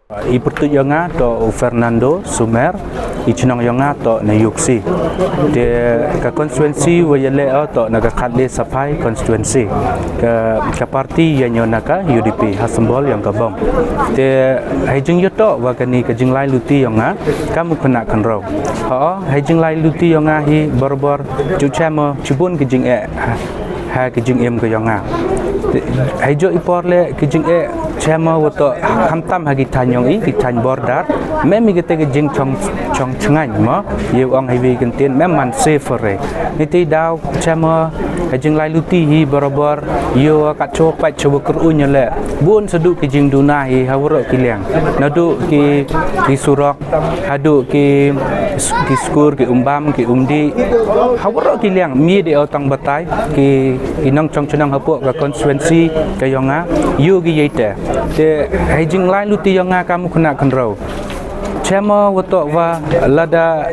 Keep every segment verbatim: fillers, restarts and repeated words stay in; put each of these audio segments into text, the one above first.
I pyrtuit yong nga toh u Fernando Sumer, i chnong yong nga toh na Iooksi. Te ka constituency wa yaleh o toh na ka Khatlai Saphai constituency. Ka, ka party ya ñion na ka U D P, ha symbol yong ka bom. Te hei jingyatoh wa kani ka jinglai luti yong nga, kam u khynnah khynraw. Ho, hei jinglai luti yong nga hi barabor ju chem o chibun ki jingeh ha ki jingim ka yong nga. Te hei jooh i por le ki jingeh chem o wa toh khamtam ha ki thaiñ yong i, ki thaiñ border. Mem i kate ki jingchong, chong chngaiñ mo, yow ong hei wi ki ktien, mem man safe re. Niti daw chem o, hei jinglai luti hi barabor yow ka chooh pait chooh kyrun yaleh. Bun sa du ki jingduna hi ha waroh ki liang. Naduh ki, ki surok, haduh ki, ki skur, ki umbam, ki umdih. Ha waroh ki liang, mi de o tang batai, ki, ki nongchong chnong hapoh ka constituency ka yong nga, yow ki yei te. Te hei jinglai luti yong nga kam u khynnah khynraw. Chem o wa toh wa lada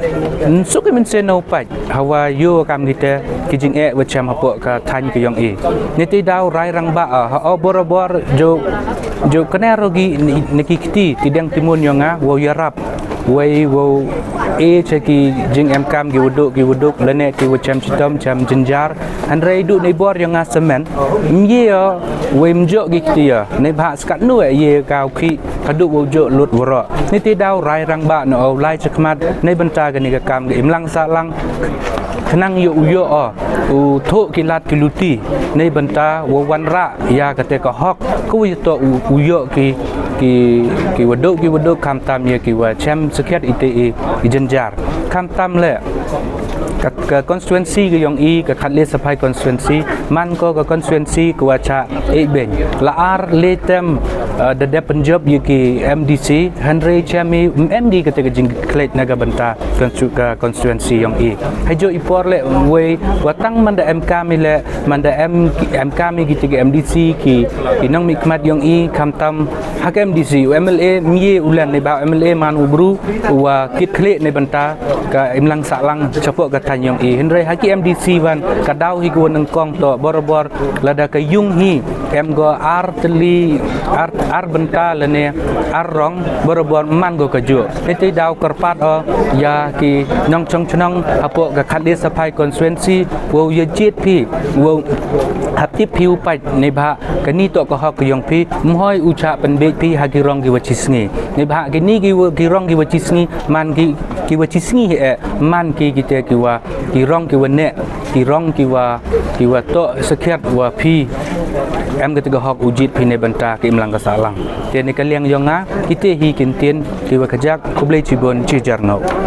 nsuk i mynsiem no pait. Hawa yow kam kite ki jingeh wa chem hapoh ka thaiñ ka yong i. Niti daw rai rangbah o, ho barabor ju, ju kane ro ki ni, ni ki kti, ti dang ti mun yong nga, wow yarap. Wei wow e cha ki jingem kam ki wa duk, ki wa duk, lane ki wa chem chitom, chem jynjar. Hynrei du nei bor yong nga samen, mye o, wei mjooh ki kti o, neibhah skat nu e ye ka u ki, haduh wow jooh lut waroh. Niti daw rai rangbah no o, lai chakhmat, neibynta kani ka kam ka imlang sahlang, khnang yow u yoh o, u thoh ki lad ki luti, neibynta wow wanrah ya kate ka hok, ka wa yatoh u, u yoh ki, ki, ki wa duk, ki wa duk, khamtam ya ki wa chem sakhiat ite i, i jynjar. Khamtam le, ka, ka constituency ka yong i, ka Khatlai Saphai constituency, man ko ka constituency ka wa chah e beng. La ar le term, eh, da dep pynjop ya ki M D C, hynrei chem i, em di kate ka jingkhleit na ka bynta constitu-, ka constituency yong i. Hei jooh i por le, wei, wa tang man da em kam i le, man da em, em kam i kite ki M D C, ki, ki nongmihkhmat yong i, khamtam ha ka M D C, u M L A, mye u len neibhah u M L A man u bru, u wa kit khlieh neibynta ka imlang sahlang chapoh ka thaiñ yong i. Hynrei ha ki M D C wan, ka daw hi ka wa nyngkong toh, barabor lada ka yung hi, em ko ar tylli, ar, ar bynta lane ar rong, barabor man ko ka jooh. Niti daw kyrpad o ya ki nongchong chnong hapoh ka Khatlai Saphai constituency, wow ya jied phi, wow hatip phi u pait, neibhah kani toh ka hok ka yong phi, mhoi u chah pynbeit phi ha ki rong ki wa chisngi. Neibhah kini ki wa, ki rong ki wa chisngi, man ki, ki wa chisngi hi e, man ki kite ki wa, ki rong ki wa neh, ki rong ki wa, ki wa toh sakhiat wa phi em kate ka hok u jied phi neibynta ka imlang ka sahlang. Te ni ka liang yong nga, kite hi ki ktien ki wa kajak, khublei chibun, chi jar no.